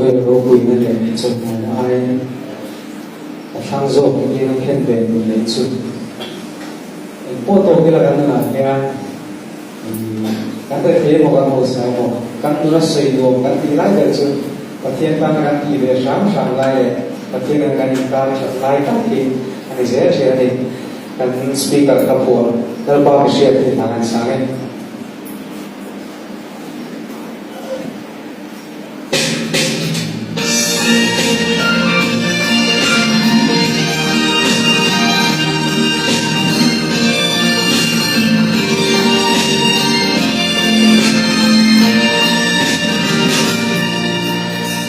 Khawvel ropuina leh chawhmawina aiin a thlang zawk engin a khen ve nun neih chu eng pawh tawk ila kan nunah hian kan rethei emaw kan hausa emaw kan nuna sawi nuam kan tih lai ber chu Pathian tana kan tih ve hram hram lai leh Pathian nen kan inkar that lai tak hi a ni zel thin a ni. Kan Speaker ka phuah Lalpa mihriat hi hna kan sang e.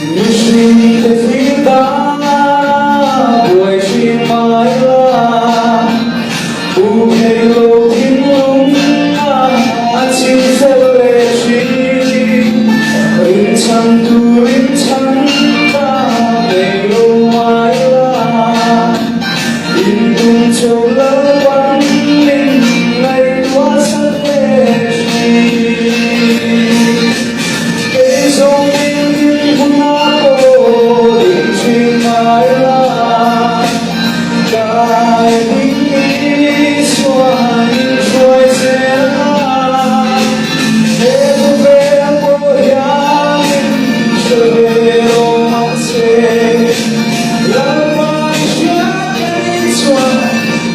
Mihring te thlir ta buai thin mai la, U thei lo thinlung a chim fel leh thin. Rinchhan tur rinchhan ta nei lo mai la, In tum cheu Lalpan min ngaihtuah sak leh thin. Kei zawng in din hunah pawh ding thin mai la, Kai ding Isua in hruai zel a, He khawvel pawh hian in hre ve lo mahse, Lalpa i hriat ngei chuan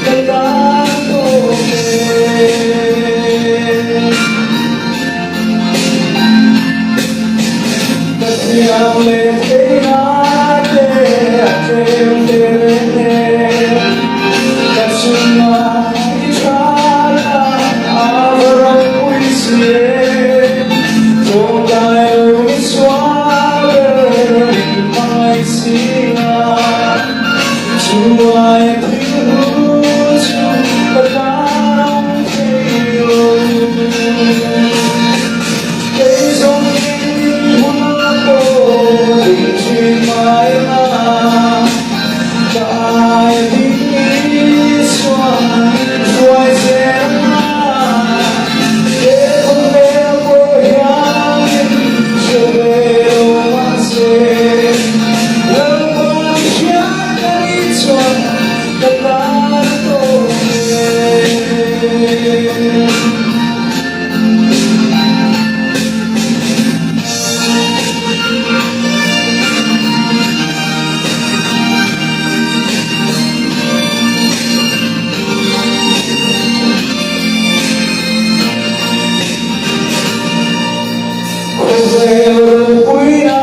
ka tan tawk e. Ka thiam leh theihna te a tlem te reng e, Ka chungah i that a, a va ropui si e. Tawngtai lo i chhuah ber min hmangaih si a, Chu ai thil hu chu ka tan awm thei lo. Kei zawng in hunah pawh ding thin mai la, Ka ai ding Isuan min hruai zel a, He khawvel pawh hian min hre ve lo mahse, Lalpa i hriat ka nih chuan ka tan tawh e. Khawvel ropuina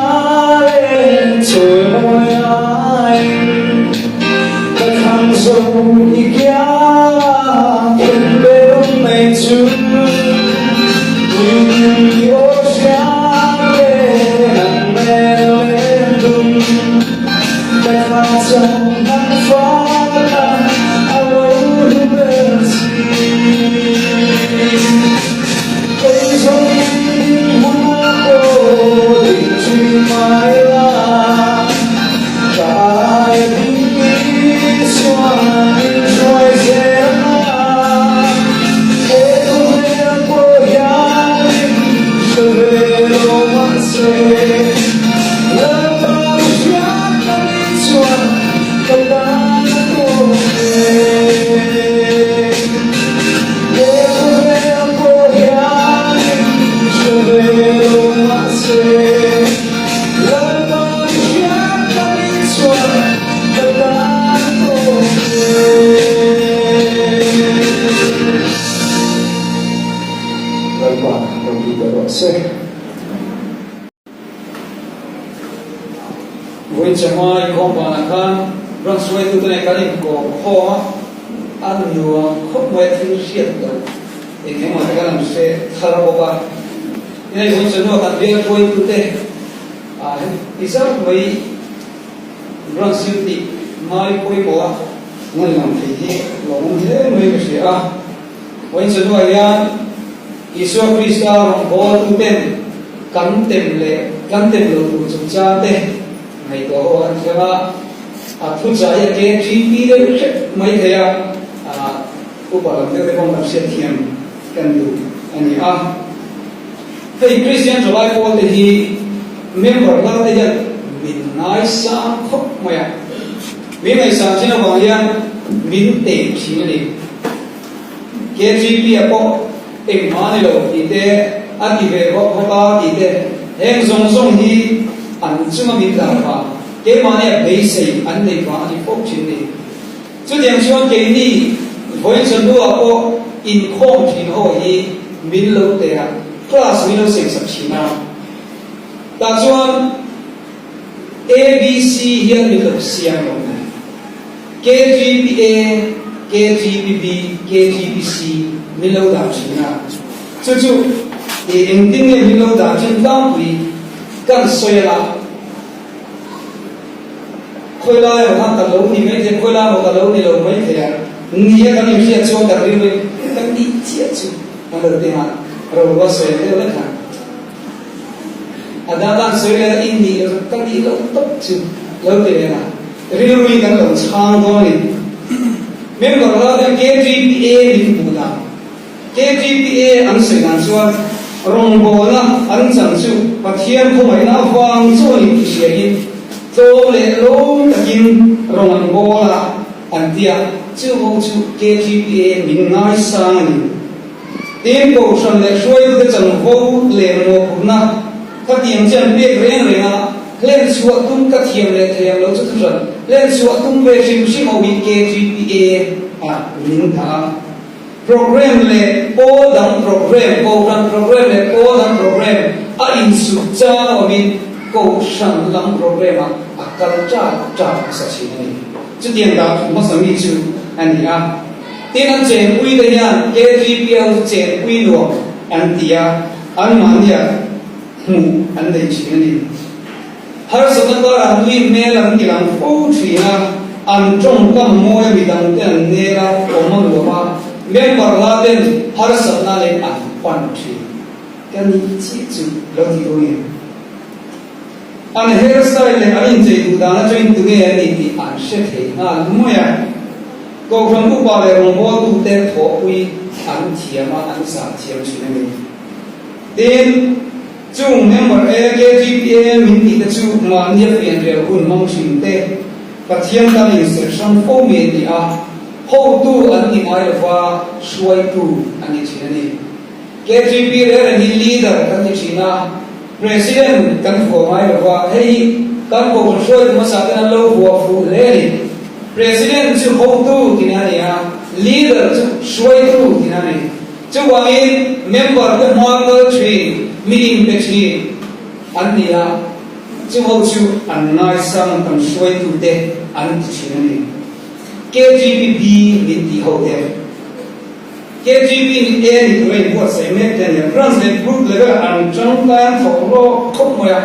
leh chawimawi aiin ka thlang zo i kiang then ber mai chu. Lalpa lo ti ta rawh se. Vawiin chama inkhawm banah khan branch hruaitute nen kan inkawm khawm a, a nuam khawp mai a thil hriat loh eng emaw te kan han hre thar bawk a. Hei vawiin chawhnu ah kan bial hruaitute ah heti zauh mai branch hi tih ngai pawimawh a ngaihngam thei hi lawmawm hle mai ka hria a. Vawiin chawhnu ah hian Isua Krista rawngbawltu ten kan tem leh kan tem lo tur chungchang te ngaihtuah ho an thleng a, a thuchah hi a ke thi pi deuh hrep mai thei a, upa lam deuh te pawh kan hriatthiam kan duh a ni a. Hei Kristian Thalai pawl te hi member lal te hian Min ngaisang khawp mai a. Min ngaihsang thin avang hian min teh thin a ni. KGP-a pawh engmah a ni lo tih te, a ti ve bawk bawk a tih te, heng zawng zawng hi an chunga min dah vang, keimahnia beisei an neih vang a ni fo thin a ni. Chutiang chuan keini vawiin chawhnuah pawh inkhawm thin ho hi min lo teh a, class min lo sengsak thin a. Tah chuan ABC hian min lo siam lo mai. KGPA, KGPB, KGPC min lo dah thin a. Chu chu i engtin nge min lo dah thin tlangpui kan sawi a. Khawi lai emaw khan ka lo ni mai thei, khawi lai emaw ka lo ni lo mai thei a. Ni a kan inhriat chuan kan rilru in kan nih chiah chu kan lo ti nghal. Ro a sawi deuh vek a. A dang kan sawi leh a in nih loh ka nih loh tawp chu lo ti leh a. Rilru in kan lo chhang dawn a ni. Member la ten KGPA min hmuh dan. KGPA an sawi dan chuan rawngbawlna an chan chu Pathian khawngaihna avang chu a ni tih hria in tlawm leh lawm takin rawng an bawl a an ti a. Chu ho chu KGPA min ngaisang a ni. Tin, Kohhran leh hruaitute chanvo leh mawhphurhna ka tiang che an pek reng reng a, hlen chhuah tum ka thiam leh thei ang lo chu thuhran hlen chhuah tum ve hrim hrim ho hi KGPA ah min dah a. Programme leh pawl dang programme, Kohhran programme leh pawl dang programme a insuk chang a awmin Kohhran lam programme ah a kal ṭat ṭat hmasa ṭhin a ni. Chutiang dah thu hmasa mi chu a ni a. Tin, an chenpui te hian KGPL chu chenpui nuam an ti a, anmahniah hmuh an nei thin a ni. Harsatna karah nui hmel an ti lang fo thin a, an tawngkam mawi a midangte an nel a, awm a nuam a, member la ten harsatna leh an pan thin. Ka nih chiah chu lo ti dawn em? An hair style leh an inchei duh dan atangin tunge an nih tih an hre thei nghal mai a. Kohhran upa leh rawngbawltute thawhpui an thiam a, an zah thiam thin a ni. Tin, chung member AKGPA min tih te chu mahnia fianrial hun hmang thin te, Pathian tan inserh hrang fo mi a ni a, hotu an ni ngai lova hruaitu an ni thin a ni. KGP reng reng hi leader kan ti thin a, President kan vuah ngai lo va, hei hi kan kohhran hruaitu hmasa ten an lo vuah fuh hle a ni. President chu hotu tina a ni a, leader chu hruaitu tina a ni. Chuvangin member te hma kal thin, mi inpe thin an ni a, chu ho chu an ngaisang kan hruaitu te an ti thin a ni. KGPB min tih ho te. KGB nih e ni tura inbuatsaih mek te a nia. Branch leh Group level an tangkai an thawk lawk khawp mai a,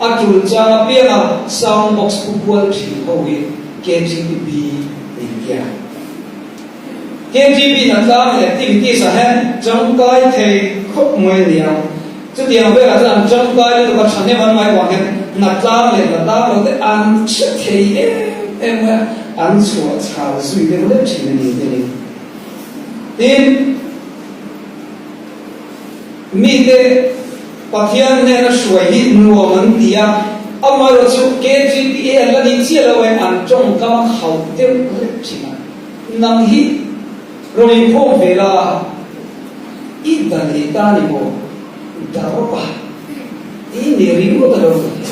a tul chang apianga sound box pu kual thin ho hi KGB ni tia. KGB na tlang leh activities ah hian tangkai thei khawp mai a nia. Chutiang velah chuan an tangkai lutuk a thahnem an ngai vang hian na tlang leh na tlang lo te an hre thei em em mai a, an chhuah chhal zui deuh leh thin a ni te ni. Tin, mite Pathian hnena hruai hi nuam an ti a, amaherawh chu KGPA an la nih chiah lo em an tawngkam a khauh deuh rep thin a. Nang hi rawn inkhawm ve la, i da leh ta ni maw? Da rawp a, i ni ringawt a lo ni.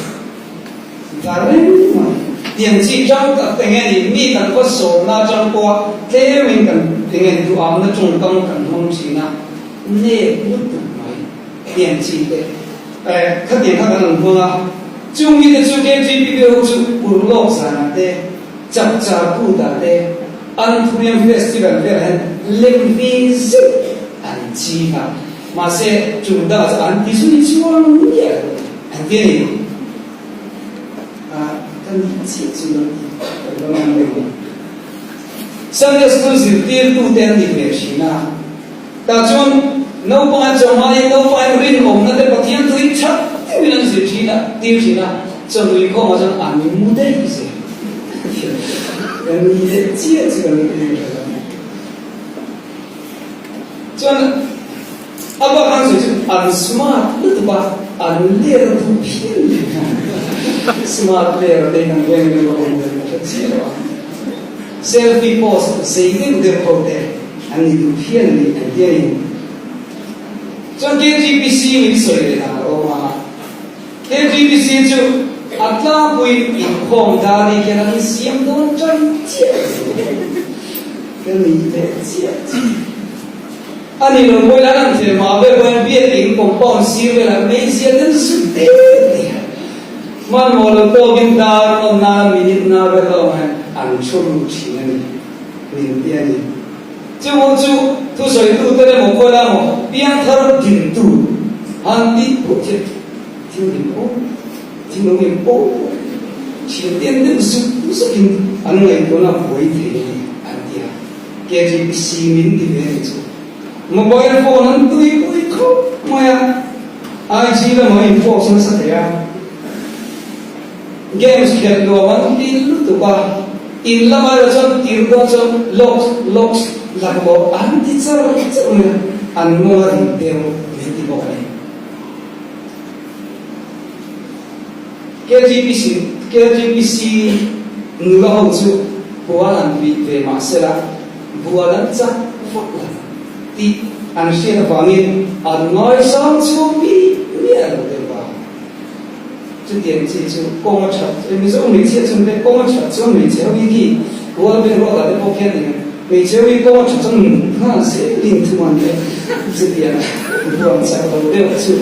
Ka reng mai. Tiang chi tang tak te nge ni mi kan va sawmna atang pawha tlemin kan enge duhamna tawngkam kan hmang thin a, nep lutuk mai tiang chi te eh khatiang kha kan han hmang a, chung mite chu KGPP ho chu urlawk zanah te, chapchar kutah te, Anthurium festival velah hian lem ve zeuh an ching a, mahse chung dangah chuan an ti zui chuang miah lo. An ti a ni. Ah, ka nih chiah chu lo ti ka lo ang deuh a. Sunday School zirtirtute an ni ve thin a. Tah chuan naupang an chawhmaiin naupangin rinawmna te Pathian tui that deuhin an zir thin a, tir thin a, chawnui khawmah chuan an mu daih zel. Ka ni leh chiah chu ka lo ti hre lo. Chuan A bak an sawi chu an smart lutuk a, an ler duh phian leh nghal. Smart player te kan veng in lo awm ve ka hre chiah lo a. Selfie post zei deuh deuh ho te an ni duh phian a ni an ti a ni. Chuan KGPC min sawi leh dan a awm a. KGPC chu a tlangpuiin inkhawm dar hi khian an insiam dawn tan chiah a ni. Ka ni leh chiah chiah. A ni lo pawhin an han thil mah vel pawhin biakin compound sir velah meizial te chu zut te te a hmanhmawh lo tawkin dar awm nana minute na vel ka awm hian an thu ru thin a ni min ti a ni. Chuvang chu thusawitu te emaw kawla emaw piangthar dintu han tih phut hian thil rim aw thil lo ngem aw thin te an deuh zuk zukin an ngaihtuahna a buai thei a ni an ti a. KGPC min ti ve anih chu. Mobile phone an tuipui khawp mai a, IG lamah in post nasa thei a, games khelh nuam an ti lutuk a, in lamah erawh chuan tir dawn chuan locks locks lakmawh an ti char char mai a, an mawng a rin deuh min ti bawk a ni. KGPC KGPC nula ho chu bual an bih ve mah sela, bual an chak vak lo tih an hriat avangin an ngaisang chhung bik miah lo deuh a. Chutiang chi chu kawng a that, Mizo hmeichhia chuan ve kawng a that chuan hmeichhe ho hi khi bual vel ruat ah te pawh khian eng hmeichhe ho hi kawng a that chuan nghal zelin thung an nia. Chutiang buan chak lo deuh chu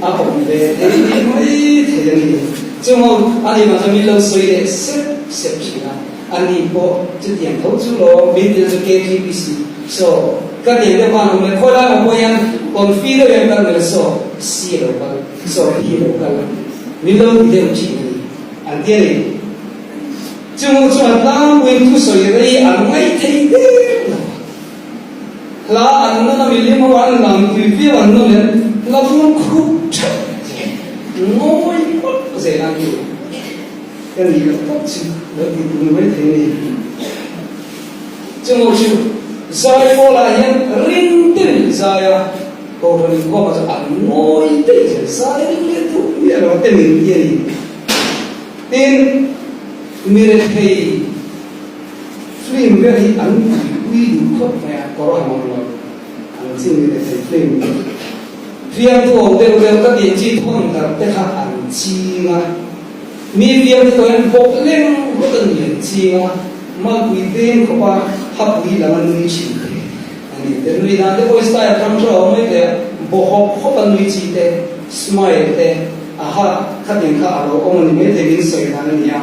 a awm ve thei mai thei a ni. Chung ho a ni mah chuan min lo sawi leh sep sep thin a, a ni pawh chutiang tho chu lawm min tia chu KTPC saw ka tiang deuh khan awm leh khawi lai maw pawh hian confi deuh hian kal mel saw si a lo kal saw hi a lo kal min lo ti deuh thin a ni an ti a ni. Chung ho chuan tlangpuiin thusawi rei an ngaithei der lo a. Hla an nawn a milim ho an lam tui viau an nawn in hla vung khup theuh ngawi phawt zel an ti. Ka nih loh tawp chu lo ti tur mai thei a ni. Chungaw chu zai pawlah hian ring tin zai a Kohhran inkhawmah chuan an ngawi daih zel zai ring leh duh miah lo a te min ti a ni. Tin, mi rethei Film vel hi an tuipui duh khawp mai a, kawr a hmang lo. An chin ni leh thei film hi. Fiamthu awm deuh deuh ka tih chi thawn darh te kha an ching a. Mi fiamthu tawh hian bawk leng rawt a ni an ching a, malpui veng khawp a hapui lam a nui thin te a ni. Te nui dan te pawh hi style hrang hrang a awm mai thei a, bawhawp khawp a nui chi te, smile te, aha khatiang kha a lo awm a ni mai thei min sawi dan a ni a.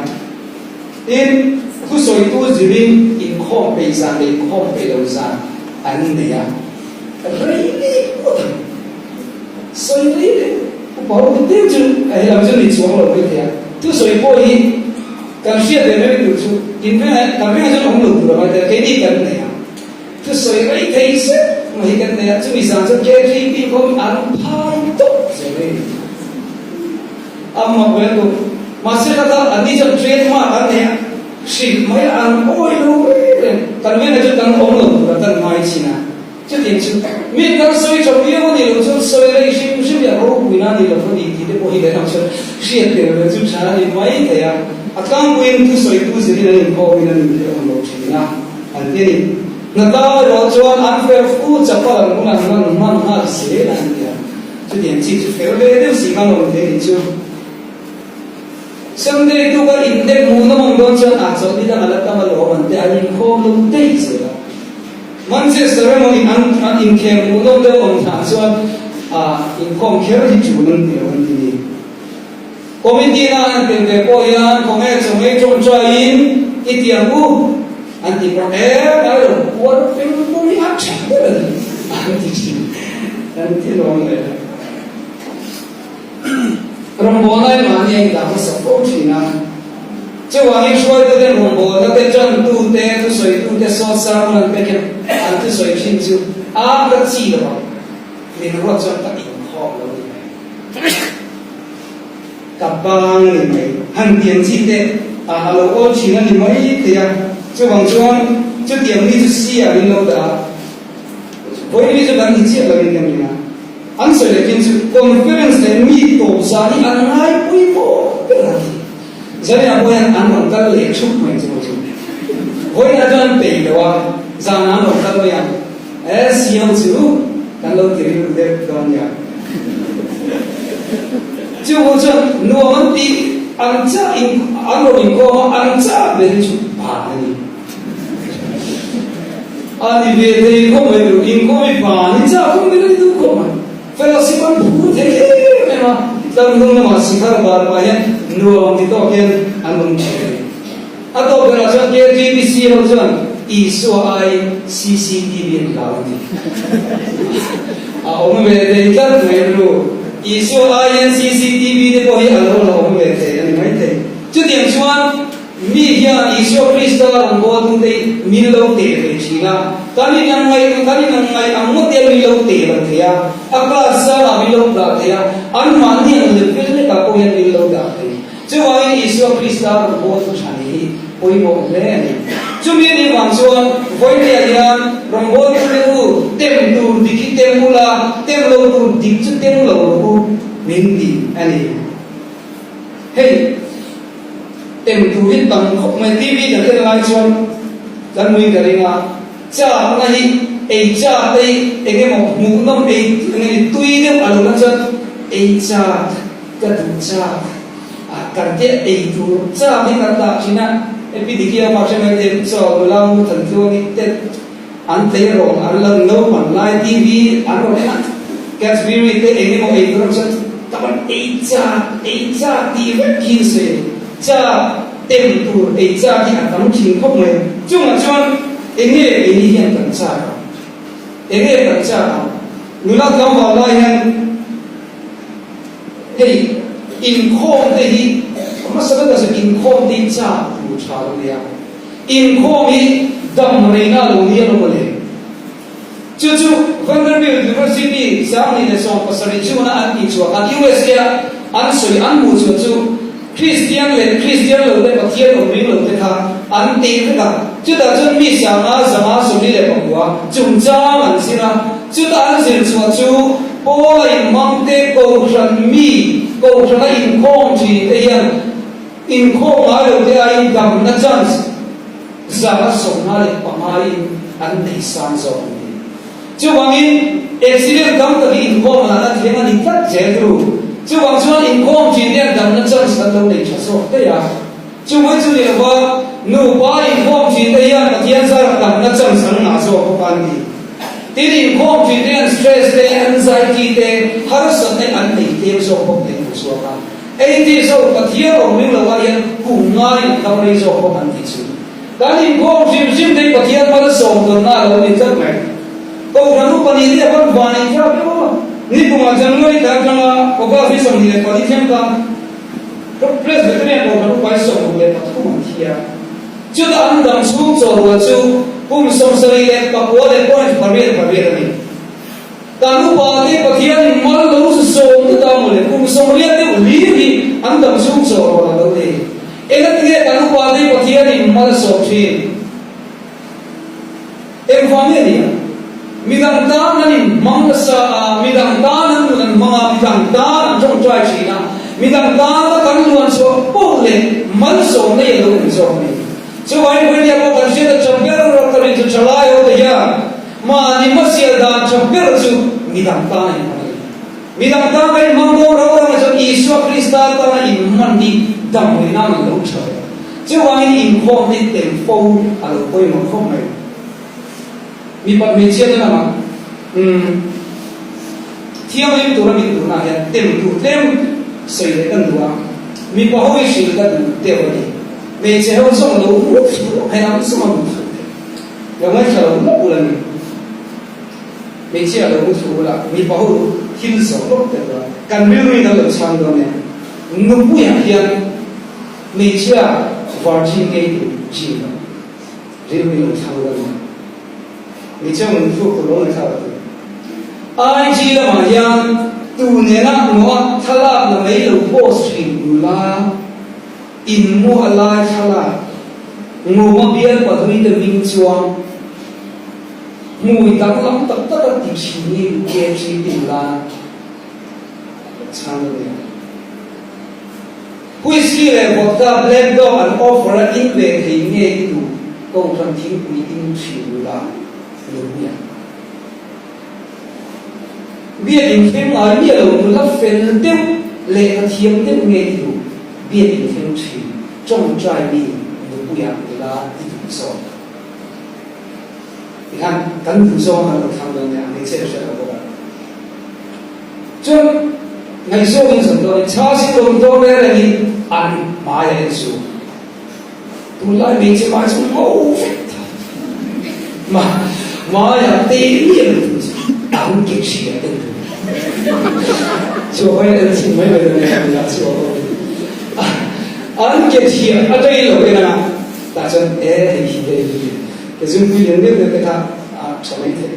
Tin, thusawitu zirin inkhawm peih zan leh inkhawm peih lo zan an nei a, rei leh ngawt ang. Sawi rei leh upa ho ti deuh chu a helam chu ni chuang lo mai thei a. Thusawi pawh hi kan hriat ve mai tur chu in vengah kan vengah chuan awm lo tur a ngai thei a, keini kan nei a. Thusawi rei thei zet mai hi kan nei a, chumi zan chuan KGP khawm an phai tawp zel mai a ni. A mak ve lutuk. Mahse ka ta anni chuan train mark an nei a, hrilh mai an awi lo reng reng. Kan venah chuan kan awm lo tura kan ngai chin a. Chutiang chu mi kan sawi tha viau a nih loh chuan sawi rei hrim hrim leh ropuina a nih loh a ni tih te pawh hi lehlam chuan hriat tel ve chu tha a ni mai thei a. A tlangpuiin thusawitu zirin an inkhawmin an inthei awm lo thin a, an ti a ni. Hna tlang erawh chuan an fel fu chapal an hun an hman hman nghal zel a an ti a. Chutiang chi chu fel ve deuh si khan awm thei ni chu. Sunday tuk a innek hmuh nawm ang dawn chuan ah chawlh ni dang a la tam alawm an te an inkhawm lo daih zel a. Manchester emaw in an an inkhel hmuh nawm deuh awm thlah chuan ah inkhawm kher hi tul an ti lo an ti ni. Committee na an tel ve pawh hian khawnge chawngei tawngtaiin i ti ang u an ti pawh e ngai lo puar feng pawh hi a tha ber a ni an ti thin an ti lawm le. Rawngbawlna hi mahni a indah hmasa fo thin a, chuvangin hruaitute rawngbawlna te tantute thusawitute sawt sermon an pek hian an thusawi thin chu a ka chi lo ang min ruat chuan ka inkhawm lo ni mai. Ka bang a ni mai. Han tiang chi te a lo awl thin a ni mai thei a, chuvang chuan chutiang mi chu si ah min lo dah a, vawi mi chu kan ni chiah lo in kan ring a. An sawi leh khin chu conference leh mi tawp zan hi an ngaipui pawh ber a ni. Zaninah pawh hian an rawn kal leh thup mai chu chu. Vawiinah chuan an peih lo a, zanah an rawn kal mai a, e siam chu kan lo ti rilru deuh dawn nia. Chu pawh chuan nuam an tih ang chiah in an rawn inkhawm a, an chiah ber hi chu ban a ni. A ni ve thei khawp mai ru, inkhawm hi ban hi chiah khawp mai a ni duh khawp mai. Fellowship an phur thei em em a, tlangnung lamah sikhar bar pah hian nuam ti tawk hian an awm thin a ni. A tawp berah chuan KTBC ho chuan Isua aiin cctv an hlau a ti. A awm ve thei tlat mai ru. Isua aiin cctv te pawh hi a lo la awm ve thei a ni maithei. Chutiang chuan Mi hian Isua Krista rawngbawltute hi min lo teh ve thin a, kan inang ngaih kan inang ngaih ang ngawt hian min lo teh lo thei a, a class sangah min lo dah thei a, anmahni ang level lekah pawh hian min lo dah thei. Chuvangin Isua Krista rawngbawltu tha nih hi pawimawh hle a ni. Chumi anih vang chuan vawinia hian rawngbawltute u tem tur dik hi tem ula, tem lo tur dik chu tem lo rawh u min ti a ni. Hei. Tem tur hi tam khawp mai TV kan en lai chuan kan mui ka ring a, chakna hi ei chak te hi eng emaw hmuhnawm ei eng nge tui deuh a lo lan chuan ei chak ka duh chak a kan tia ei tur chak hi kan dah thin a, epi dikia pa hre mai te chaw nula mu than tluang hi te an tleirawl an la naupan lai TV an rawn en a, Cadbury te eng emaw ei tur ang chuan ka van ei chak ei chak tih vek khi an sawi a ni. Chak tem tur ei chak hi a tam thin khawp mai. Chungah chuan eng nge keini hian kan chak ang? Eng nge kan chak ang? Nula tlangval lai hian hei inkhawm te hi hmasa vekah chuan inkhawm te hi chak tur tha lo nia. Inkhawm hi dam reina lo nia lo mawle. Chu chu Vanderbilt University 2017 June-a an tih chhuah khan USA-a an sawi an hmuh chhuah chu Kristian leh Kristian lote Pathian awm ring lote kha an tih vek a. Chutah chuan mi sanga 529 chungchang an zir a. Chuta an zir chhuah chu Paula inhmangte kohhran mi kohhrana inkhawm thinte hian Inkhawm ngai lo te aiin damna chance 155 in an nei sang zawk an ti. Chuvangin accident tam tak hi inkhawm lana thleng a ni tlat zel ru. Chuvang chuan inkhawm thin hian damna chance kan lo nei tha zawk daih a. Chumai chu ni lova nupa inkhawm thin te hian Pathian zarah damna chance an ngah zawk bawk a an ti. Tin inkhawm thin te hian stress te, anxiety te, harsatna an nei tlem zawk bawk tih an hmu chhuak a. Ei tih zawk Pathian awm ring lo ah hian kum ngaiin dam rei zawk bawk an tih chu. Kan inkhawm hrim hrim thei Pathian malsawm tawnna a lo ni tlat mai. Kohhran upa nih te a van van in thlak viau a. Nikumah January thla atanga August ni 24 thleng khan Presbyterian Kohhran upa hi 63 an thi a. Chutah an dam chhung chawhrual chu kum 79 leh point pariat pariat a ni. Kan upa te Pathian mal lo zu sawm tlat a mawle, kum 80 deuh hlir hi an dam chhung chaw rawn a lo nei. Engatinge kan upa te Pathian in mal a sawm thin? Engvang nge nia? Midang tan an in hmang nasa a, midang tan an nun an hmang a, midang tan an tawngtai thin a, midang tana kan luan chhuah poh leh malsawm nei a lo ni zawk a ni. Chuvangin Vawinia pawh kan hriat a tha ber ka rin chu thalai ho te hian Mahni hmasial dan tha ber chu midang tana inhman a ni. Midang tan ka inhmang dawn rau rau ah chuan Isua Krista tana inhman hi damdawi nan a lo tha ve. Chuvangin inkhawm hi tel fo a lo pawimawh khawp mai. Mipat hmeichhia te lamah umm thianghlim tura min duhna ah hian tel tur tlem sawi leh kan duh a, mipa ho hi hrilh ka duh deuh a ni. Hmeichhe ho zawng lo mut thlu hei ang zawng a mut thlu thei. Lo ngaithla lo mawp ula ni. Hmeichhia lo mu thlu ula, mipa ho thil zawh lawk te ula, kan rilru in an lo chhang dawn e. Nupuiah hian hmeichhia virgin ngei tur chin lo. Rilru in lo chhang dawn e. Hmeichhia mun thluk tur lo ngaithla lo tur. IG lamah hian tu nena maw thlalak la mai lo post thin ula. In mu a lai thlalak nguma bial pahnih te hming chuan hmui danglam tak tak a ti thin hi KFC tin la chhang a nia. Whisky leh vodka Black Dog an offer a in ve thei nge i duh Kohhran thingpui in thin la Nupui a Biakin thleng ngai miah lo nula fel deuh lehkha thiam deuh nge i duh Biakin thleng thin tawngtai mi Nupui ah nula i duh zawk. Tikhan kan duh zawng kan lo thlang dawn nia, hmeichhia ka hriat lo bawk a. Chuan ngaihzawngin zawn dawn in chhasi tawn dawn reng rengin an hmai a en su. Tunlai hmeichhe hmai chu ngo vek ta. Ma hmaiah te miah lo tur chu an ke hria en tur. Chu a en chhin mai mai dawn nia, tunah chu a awm. An ke hria a rei lo en a. Tah chuan e hei hi hei hi ke zungpui lian deuh deuh te kha a tha mai thei.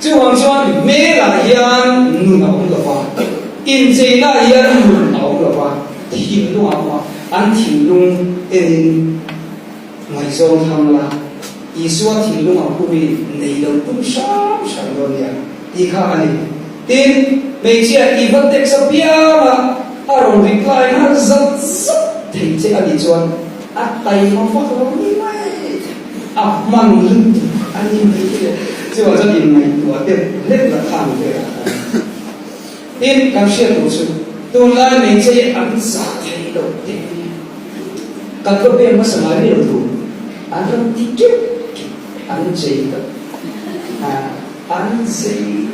Chuvang chuan hmelah hian nun a awm lo va, incheinaah hian nun a awm lo va, thinlung a awm a, an thinlung enin ngaihzawng thlang la, Isua thinlung ang pu mi nei lo tum hram hram dawn nia tih kha a ni. Tin, hmeichhia i va text apianga a rawn reply nghal zat zat thei che a nih chuan a taima vak lo ni mai, a hman lutuk a ni mai thei a, chuvang chuan inngaihtuah deuh hlek la khan velah khan. Tin, kan hriat tur chu tunlai hmeichhia hi an zah thei loh teh a nia. Kan va pek hmasa ngai miah lo thu an rawn ti keuh keuh, an chei ta a. An zei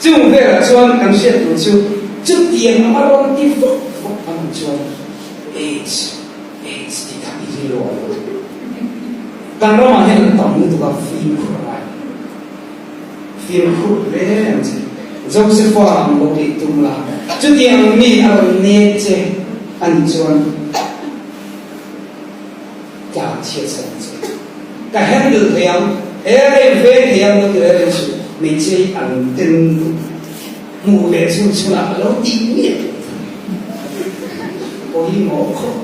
Chung velah chuan kan hriat tur chu chutiang anga rawn ti vak vak an awm chuan AIDS, AIDS tih kha i rilru a lo. Kan ramah hian an tam lutuk a, fimkhur a ngai. Fimkhur hle ang che. Josepha ang lo tih tum la, chutiang mi a rawn nek che a nih chuan tlan chhiat san ang che. Ka handle thei ang, he ka in veng thei ang lo ti reng reng suh, hmeichhia hi an ten lutuk hmuh leh chhun chhun ah a lo tih miah loh thung. Pawimawh khawp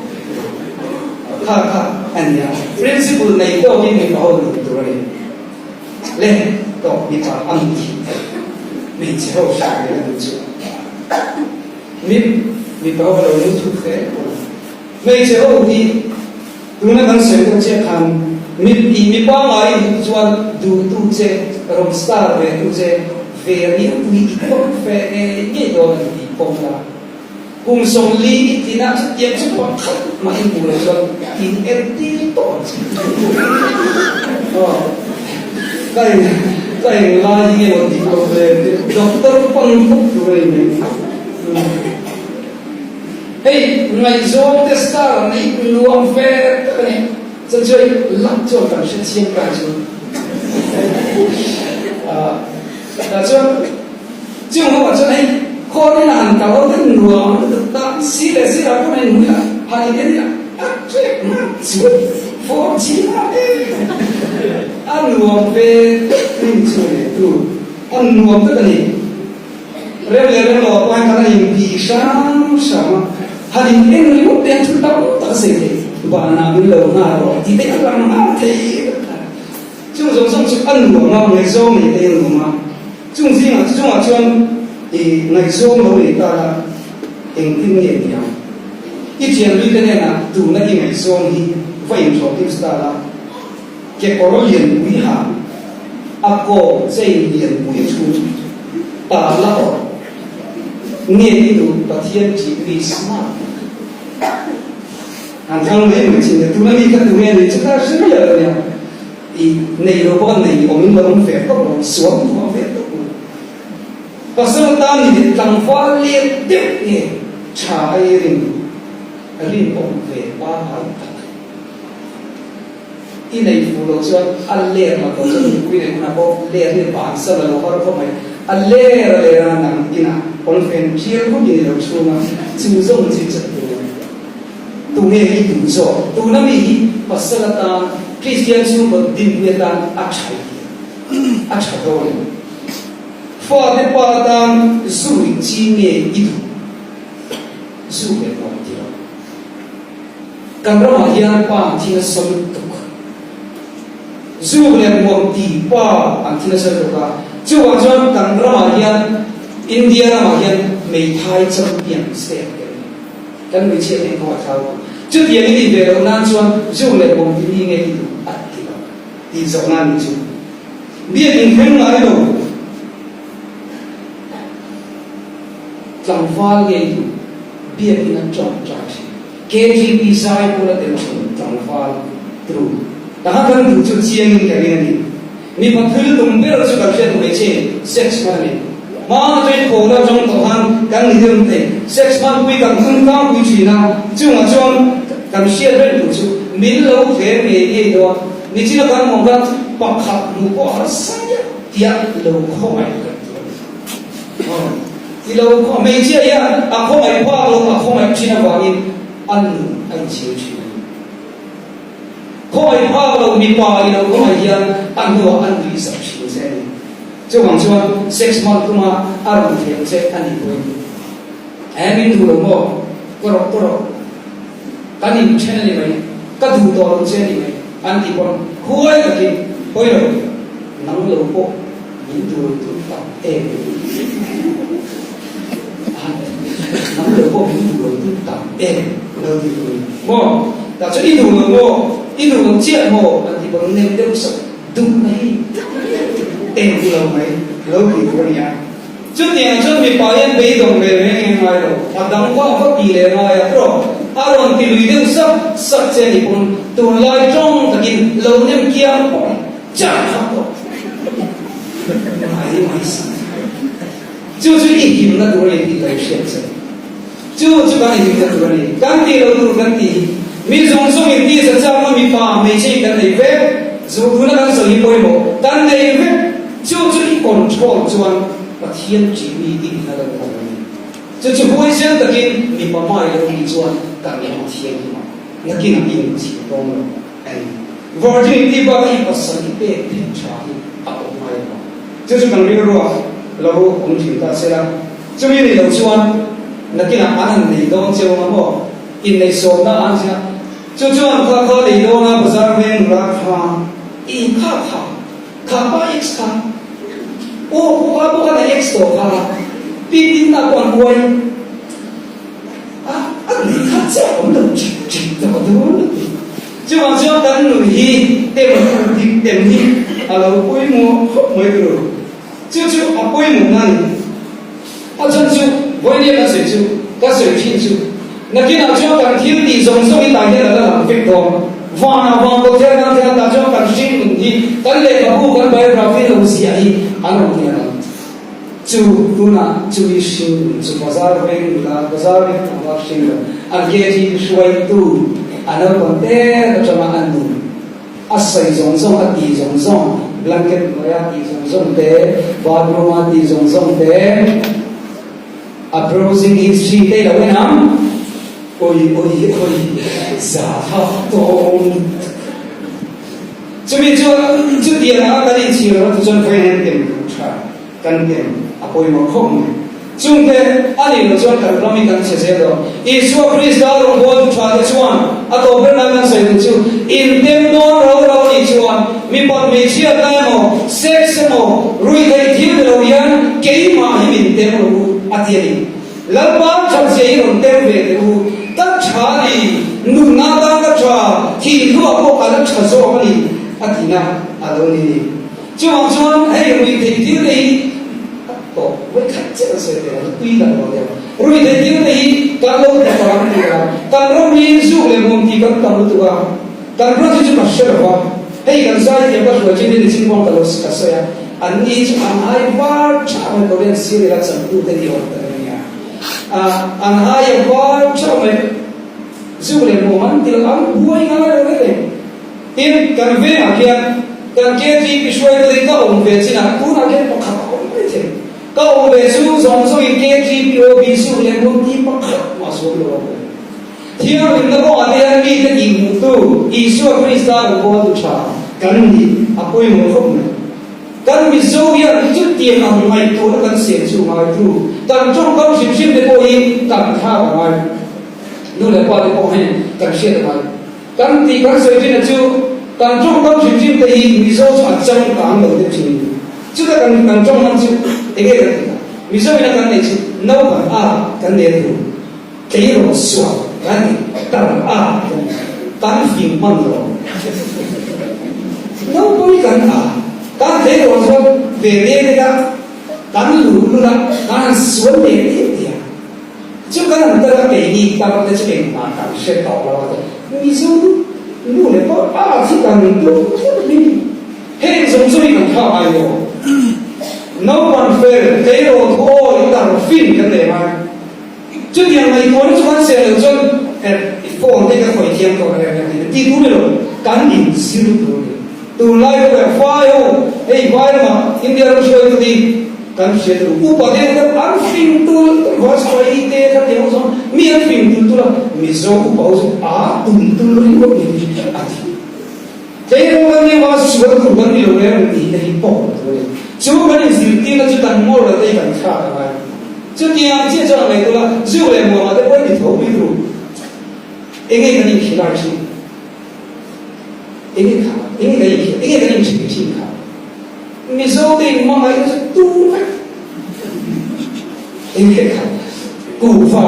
kha kha a nia, principle nei tawk in mipa ho luh tur a ni. Le tawk mipa ang tih hmeichhe ho hriat leh a duh chu mi mipa ho lo nui thut hle bawk a. Hmeichhe ho hi Tuna kan sawi deuh chiah khan mit i mi pangngai i duh chuan duhtu che, rawn star ve tu che ve riangpui i pawm fe ngei ngei dawn a ni tih pawm la. Kum 40 i tinah chutiang chu pakhat mah i hmuh loh chuan in entir tawh ang che. Aw, ka in ka eng lai hi nge maw dik lo hle doctor pan khawp tur a ni mai. Hei ngaihzawng te star neih nuam ve tak a ni. Chuan chuai lak chuan kan hre chiang kai chu. Tah chuan chung ho ah chuan hei khawn in a han kal ho te nuam lutuk ta si leh si lah pawh a inhmui a han in en ila a trek nghal chuai fawr chhi nghal em a nuam ve tak mai ni chu a ni tu a nuam tak a ni. Rem leh rem lo ah pawh hian kan han inbih hrang hrang a, han in en ringawt te hian thu tam tak a sawi thei, banah min lo nghal rawh tih te kha lang nghal thei vek a. Chung zawng zawng chu a nuam a, ngaihzawng nei te hi a nuam a, chung zingah chungah chuan i ngaihzawng lo nei ta la engtin nge ni ang? I thianhlui te hnenah tuna i ngaihzawng hi va inhrawh tir ta la, Kekawr lianpui ha a kaw chain lianpui thu ta la awrh nge i duh Pathian tih mi smart han thlang mai mai chin le tuna mi kha tunge ni chu ka hre miah lo nia i nei lo pawh nei awm in lo awm ve tawp lo suam duh ang ve tawp lo pasal tan ni leh tlangval lian deuh nge tha ai rin rinawm ve pangngai tak. I nei fuh loh chuan a ler mat loh chuan mipui nei hunah pawh ler hi ban sal a lo har khawp mai. A ler a ler a nang inah pawnfen thial khawp in i lo chhung a, chu zawng chi chat tur a ni. Tunge i duh zawk? Tuna mi hi pasal atan Kristian chhungkaw dinpui atan a tha i ti a, a tha dawn em? Fate pa atan zu ruih chi nge i duh? Zu leh nuam ti lo. Kan ramah hian pa an thi nasa lutuk. Zu leh muam ti pa an thi nasa lutuk a, chuvang chuan kan ramah hian India ramah hian hmeithai champion state kan ni. Kan hmeichhiat eng kawngah thlau lo. Chutiang i tih ve loh nan chuan zu leh bawm ti mi nge i duh a ti lo tih zawhna a nih chu. Biakin thleng ngai lo tlangval nge i duh biakin a tawngtai thin. KGB zai pawl a tel thin tlangval tru. Tahan kan duh chu chiangin ka ring a ni. Mipa thil tum ber chu kan hriat mai che, sex hman a ni. Hmaan atangin kawhna atang tawh khan kan ni deuh thei. Sex hmanpui kan thun tlangpui thin a, chungah chuan kan hriat reng tur chu min lo hle ngei ngei dawn. Nichina kan awm khan pakhat hmuh pawh harsa diak diak lo khawngaih kan tur a ni. Aw, ti lo khaw hmeichhia hian a khawngaih phak lo, a khawngaih thin avangin a nun a inchhir thin a ni. Khawngaih phak lo mipa i lo khawngaih hian a hnuah an nuih zak thin che a ni. Chuvang chuan sex hman tuma a rawn thleng che a nih pawhin he min duh lo maw? Ka rawh ka rawh. Kan inthen a ni mai, ka duh tawh lo che a ni mai an ti pawn huai takin hawi lo, nang lo pawh min duh lo tur tak em nang lo pawh min duh lo tur tak em lo ti tur a ni maw? Tah chuan i duh lo maw? I duh lo chiah maw? An ti pawn nem deuh sak duh na hi eng duh lo mai lo ti tur a ni a. Chutiang chuan mipa hian beidawng ve reng reng ngai lo, a dang vak vak ti leh ngai a tawk. A rawn ti lui deuh sak sak che ni pawn tunlai tawng takin lo nem kiang pawh chak kha tawh ngai mai sak. Chu chu i himna tur a ni tih ka hriat che. Chu chu kan i himna tur a ni. Kan tih lo tur kan tih hi mi zawng zawng in tisa chakna mipa hmeichhe in kan nei vek. Zuhtuna kan sawi hi pawimawh kan nei vek. Chu chu i control chuan Pathian ṭih mi i nihna lo awm a ni. Chu chu huaisen takin mipa hmai lo tih chuan kan ram thianghlim a, nakin a in chhir dawn lo a ni. Virgin tih bak a i pasal i pek theih ṭha hi a awm ngai lo. Chu chu kan rilruah lo awm ṭhin ta se la, chumi ni lo chuan nakinah an han nei dawn cheu ang a maw? Inneihsawmna an zin a, chu chuan kha kha nei dawn a bazar veng nula kha i inkha kha. Kha pa ex kha aw kha pawh khan a ex tawh kha pin din na pawh an buai a a nei kha chiah awm lo chik chik ta ka dawn lutuk chuvang chuan kan nun hi tem dik tem hi a lo pawimawh khawp mai turu chu chu a pawimawh na a ni a chhan chu vawinia kan sawi chu ka sawi thin chu nakinah chuan kan thil tih zawng zawng hi tah hian a la lang vek dawn. Vanah vang ko thel kan thel tah chuan kan hring nun hi kan lehkhabu kan biography lo ziah hi an rawn ti ang. Chu tunah chumi hring nun chu bazar veng nula bazar veng tlangval hring lo an KG hruaitu a naupang te atanga an nun a sawi zawng zawng a tih zawng zawng blanket hnuaia tih zawng zawng te bathroom a tih zawng zawng te a browsing history te lo en ang. Oi oi oi za thlak tawng. Chumi chu chutiang a kan inchhir rawh chu chuan vawiin tem tha kan tem a pawimawh khawp mai. Chungte a nih loh chuan kan ram hi kan chhe zel dawn. Isua Krista rawngbawltu tha te chuan a tawp ber nan kan sawi duh chu intem dawn ro ro a nih chuan mipat hmeichhiatna emaw sex emaw ruihtheih thil ni lo hian keimah hi min tem rawh u a ti a ni. Lalpa thatzia hi rawn tel ve teh u, ka tha a ni, nunna atan ka tha, thihluah pawh ka la tha zawk a ni, a tina a lo ni ni. Chuvang chuan hei ruihtheih thil te hi a tawp vawikhat chiah an sawi teh ang, tui kan lo deuh. Ruihtheih thil te hi kan lo tawp ang ti a, kan ram hi zuk leh hmun tih kan tam lutuk a, kan ram hi chu ka hre lo va, hei kan zaithiam ka hruai chin hi nichin pawh ka lo ka sawi a, An ni chu an hai var theuh mai Korean serial a changtute ni awm tak a nia. An hai a var theuh mai zu leh mawm an ti lo an buai ngai lo reng reng. Tin, kan vengah khian kan KTP hruaitu hi ka awm ve chinah tunah khian pakhat a awm mai thei. Ka awm ve chu zawng zawngin KTP OB zu leh mawm ti pakhat mah zuam lo a awm. Thianghlimna kawngah te hian mite tihhmuhtu Isua Krista rawn bawltu tha kan ni a pawimawh khawp mai. Kan Mizo hian chutiang ang ngaihtuahna kan siam chu ngaitu kan tawngkam hrim hrim te pawh hi kan thlak a ngai. Nu leh pa te pawh hian kan hriat a ngai. Kan tih kan sawi thin a chu kan tawngkam hrim hrim te hi Mizo chu a changkang lo deuh thin. Chuta kan kan tawngkam chu enge kan tih a? Mizo ina kan neih chu naupang a kan nei a tur tleirawl sual kan ti tar a kan kan fing hman lo. Naupang hi kan a kan tleirawl chuan ve ve vek a kan luh lut a kan han sual leh diah diah a. Chu kan han tar a keini tar te chu engmah kan hre tawh lo a ti. Mizo nu leh pa a thi kan tum tlat mai. Heng zawng zawng hi kan thlak ngai lo. Naupang fel, tleirawl thu awi tar fin kan nei ngai. Chutiang ngaihtuahna chu kan seh loh chuan eh i phone te ka khawih thiam tawh reng reng tih tur ni lo, kan inzir tur a ni. Tunlai khawvel fai ho, hei vai ramah India ram hruaitu hi kan hria tur, upa deuh deuh an fing tul tul Vajpayee te kha tiang ho chuan mi an fing tul tul a, Mizo upa ho chu a tul tul ringawt ni a ti. Tleirawl kan nih avanga sual tur kan ni lo reng tih te hi pawh tur a ni. Chu kan inzirtirna chu kan moral te hi kan thlak a ngai. Chutiang chiah chuan a ngaihtuah la, Zu leh muangah te pawh i tho pui tur. Enge kan inkhilai thin? Enge kha? Enge kan inkhil? Enge kan inchhir thin kha? Mizo te inhmangaihna chu tur vek. Enge kha? Kuhva.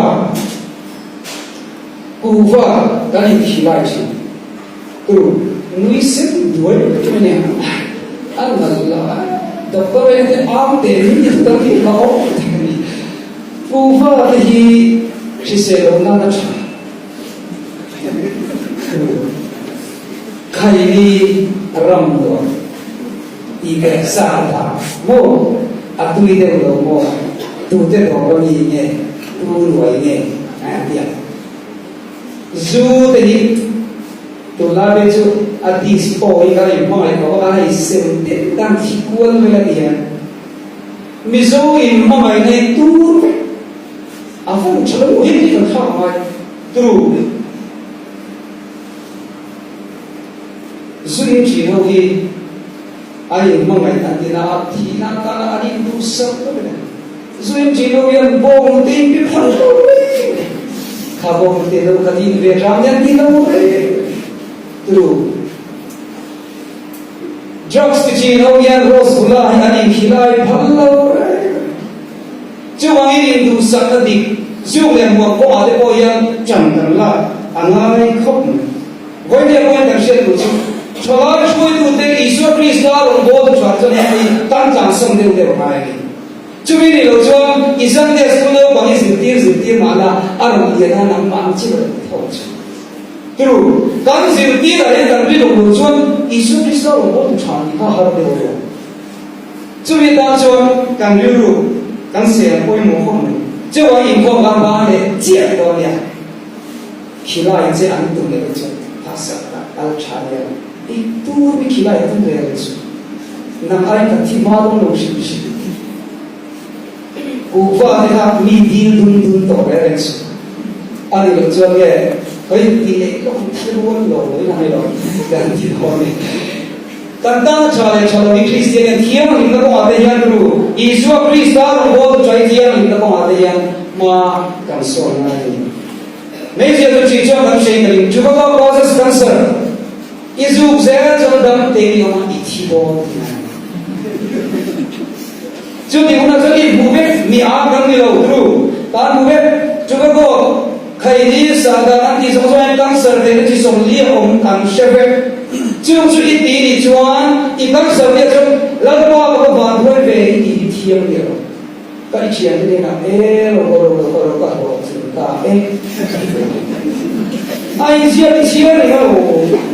Kuhva kan inkhilai thin. Tu nui sen duai mai nia a nal lo a doctor en te am te min ti tak hi ka awm tak a ni kuhva te hi hrisel lo nan a tha khaini ram nuam i te sa ta maw a tui deuh lo maw tu te dawr ami nge tu nuai nge a tia. Zu te hi tunlai phei chu a disco hi kan inhmangaih tawh a, kan ei sem tin kan thi kual vel a ti hian Mizo inhmangaihna hi tur vek a van tha lo him hi kan thlak ngai turu. Zu in thin ho hi an inhmangaih an tina a, thihna atana an induhsak vek a ni. Zu in ṭih lo hian bawng te in pi phal lo reng kha bawng te lo kha din ve ṭang hian ti lo reng turu drugs ti ṭhin ho hian rasgulla hi an inkhilai phal lo reng chuvangin induhsakna dik zuk leh hmuam kawngah te pawh hian ṭan kan lak a ngai khawp mai. Vawinia pawhin kan hriat tur chu thalai hruaitute Isua Krista rawngbâwl tu ṭha chuan hei tan tlansan deuh deuh a ngai a ni. Chumi nih loh chuan i Sunday school naupang i zirtir zirtir mah la a rawn lian a nangmah ang chi rawn tho chu. Turu, kan zirtir ah hian kan rilawm loh chuan Isua Krista rawn bawl tu tha nih kha har deuh alawm. Chumi tan chuan kan rilru kan sel pawimawh khawp mai. Chuvang inkhawm khan bang leh chiah dawn nia. Khilai che an tum leh chu phahsak tak al tha nia. I tur mi khilai tum ve reng suh. Nang ai ka thi hma dawn lo hrim hrim. Kuhva te kha mi dil dun dun tawh reng reng suh. A ni loh chuan nge hei ti leh lawk ang thil rual lo lo in a hei lo kan ti dawn ni. Kan tan a tha leh tha lo hi Kristian hian thianghlimna kawngah te hian ru Isua Krista rawngbawltu trai thianghlimna kawngah te hian hma kan sawn ngai a ni. Hmeichhia chu ṭih chuan kan hrein ka ring. Tobacco causes cancer. I zuk zel chuan dam te i awm a, i thi dawn tih a ni. Chuti hunah chuan i hmu vek, mi a kan ni lo tru. Kan hmu vek. Tobacco khaini sahdan an tih zawng zawngin cancer theihna chi 40 a awm kan hre vek. Chung chu i ti nih chuan i cancer nia chuan Lalpa ka va vanduai ve i tih hi thiam nia lo. Ka i thiante hnenah e ro ro ro ro ka hlawhtling ta e. A inziak i chhiar reng a lo,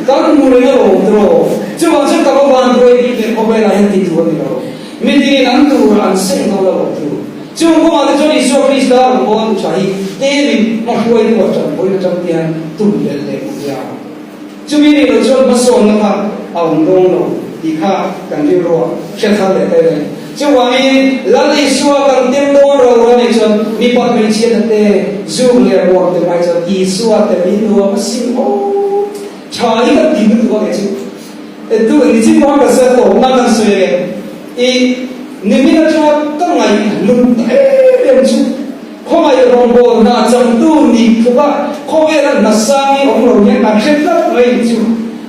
kan hmu reng a lo tiraw? Chuvang chuan ka va vanduai bik leh khawvelah hian ti tur a ni lo. Mitinin an tur an seng dawn a lo tur. Chung kawngah te chuan Isua Krista rawn bawl tu tha hi tlemin hmahruaitu a tanpuina tang te hian tum belh leh mu hian. Chumi nih loh chuan hmasawnna kha a awm dawn lo tih kha kan rilruah hre thar leh ta ila. Chuvangin Lal Isua kan tem dawn ro ro nih chuan mipa hmeichhiatna te, zuk leh ruam te mai chuan Isua te min nuam a sim aw. Tha hi kan ti lutuk a kei chu. Tu nichin pawh ka sawi tawpna kan sawi e. I nimin atanga ka ngaih lut em em chu Khawngaih rawngbâwl hna changtu nih tluka khawvela hna sang hi awm lo hian kan hre tlat mai ni chu.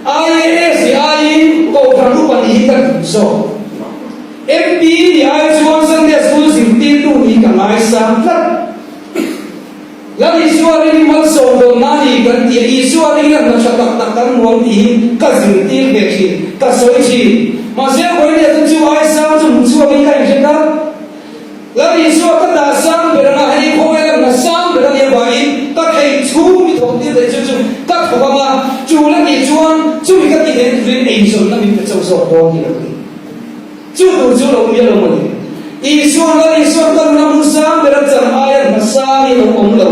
IAS nih aiin Kohhran upa nih hi ka duh zawk. MP nih ai chuan Sunday School zirtirtu. Ringtu nih ka ngaisang tlat. Lal Isua ring malsawm dawn na ni kan ti a, Isua ring hian hna tha tak tak kan hmuam tih hi ka zirtir ve thin, ka sawi thin. Mahse Vawinia chu chu ai sang chu hmu chhuakin ka inhre tlat. Lal Isua ka dah sang ber anga hei khawvel a hna sang ber a nih avangin ka theih chhung mi thawk tir theih chu chu ka thawk anga, chu la tih chuan chumi ka tih theihna turin eizawnna min pe chauh zawk dawn tih ka ring. Chu tur chu lo miah lo maw ni? Isua Lal Isua ka nuna hmun sang ber a chan aia hna sang hi lo awm lo.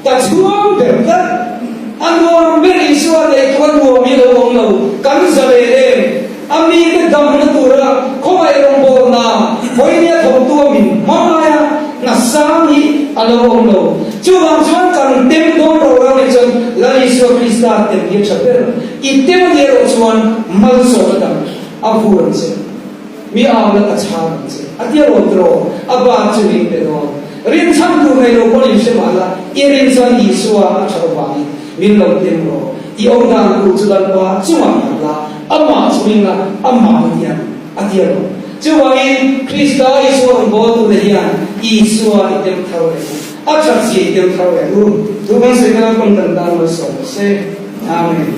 Ka chhuang ber tlat. A nuam ber Isua neih tluk a nuam hi lo awm lo. Kan za len em? A mite damna tura khawngaih rawngbawlna hawinia thawktu a min hmang aia hna sang hi a lo awm lo. Chuvang chuan kan tem dawn ro ro nih chuan Lal Isua Krista tem hi a tha ber. I tem a nih erawh chuan malsawmna dang. A vur ang che. Mi au la ka chhang ang che. A tia rawn tiraw? A bak chu min pe dawn. Rinchhan tur nei lo pawn in hre mah la, i rinchhan Isua a that avangin min lo tem rawh. I awm dan tur chu Lalpa chungah nghat la, amah chungin la, amah a ti ang. A tia rawn. Chuvangin Krista Isua rawn bawl tute hian Isua i tem thar leh u. A that zia i tem thar leh u. Thu kan sawi kha Lalpa'n kan tan malsawm rawh se. Amen.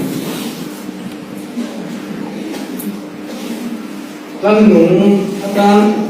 Kan nung atan.